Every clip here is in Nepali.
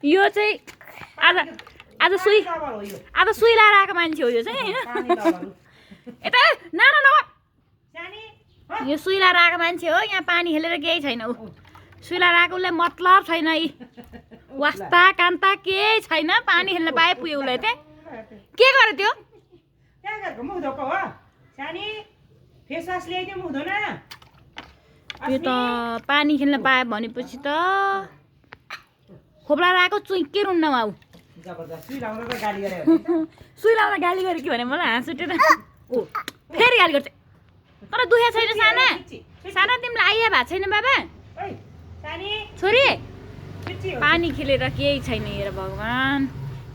यो चाहिँ आज आज सुई लाएर आएको मान्छे हो यो चाहिँ हैन यता नाना न यो सुई लाएर आएको मान्छे हो यहाँ पानी खेलेर केही छैन उ सुई लाएर आएकोले मतलब छैन यी वास्ता कान्ता केही छैन पानी खेल्न पाए पुग्यो उसलाई चाहिँ के गर्यो त्यो क्या गरेको मुख धोको हो सानी फेस वास ल्याइदियो मुख धोन यो त पानी खेल्न पाए भनेपछि त खोप्ला आएको चुइ के रुन्न आऊ जबरजस्त सुई लाउन र गाली गरे भने सुई लाउन गाली गरे कि भने मलाई हाँस उठेर ओ फेरि गाली गर्छ तर दुखे छैन साना साना तिमीलाई आइया भएको छैन बाबा ओइ सानी छोरी पिच्ची हो पानी खेलेर केही छैन हेर भगवान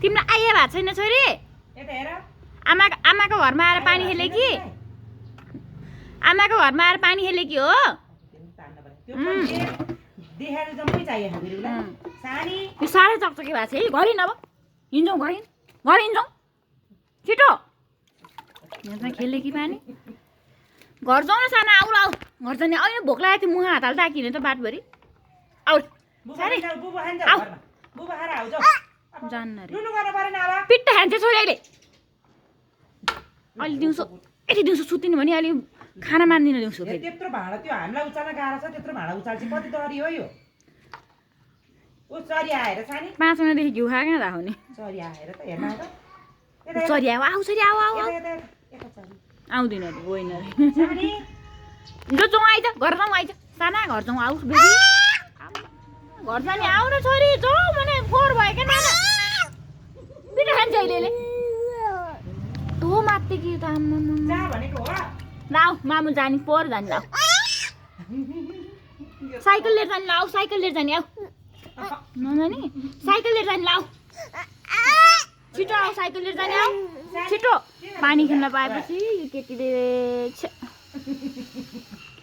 तिमीलाई आइया भएको छैन छोरी यता हेर आमाको घरमा आएर पानी खेले कि आमाको घरमा आएर पानी खेले कि हो त्यो पनि देखाएर जम्मै चाहियो हामीलाई सानी यो साह्रै चकचके भएको छ है घरि अब हिँड्छौँ घर हिँड्छौँ छिटो यहाँ चाहिँ खेले कि पानी घर जाउँ न साना आऊ आऊ घर जाने अहिले भोक लागेको थियो मुख हात हाल्दा किन त बाटभरि आऊ साह्रै बुबु खान्छ घरमा बुबु खाएर आऊ जाऊ जान्न रे लुनु गर्न परेन अब पिट्ट खान्छ छोरी अहिले अहिले दिउँसो यति दिउँसो सुत्तिनु भने अहिले खाना मान्दिनँ दिउँसो फेरि त्यत्रो भाँडा त्यो हामीलाई उचाल्न गाह्रो छ त्यत्रो भाँडा उचाल्छ कति डरी हो यो ऊ चरी आएर सानी 5 महिनादेखि घिउ खाएको कहाँ राख्ने चरी आएर त हेर्न त चरी आऊ आऊ छोरी आऊ आऊ यता चरी आउँदिन रे गएन रे सानी जो जाउँ आइज घर जाउँ आइज साना घर जाउँ आऊ बेसी घर जाने आऊ न छोरी जाउँ भने फोहोर भयो क्या नाना पिठो खान्छ अहिले तँ मात्ते कि त जा भनेको हो लाऊ मामु जाने पोहोर जाने लाऊ साइकल लिएर जाने लाऊ साइकल लिएर जाने आऊ नजाने साइकल लिएर जाने लाऊ छिटो आऊ साइकल लिएर जाने आऊ छिटो पानी खेल्न पाएपछि यो केटीले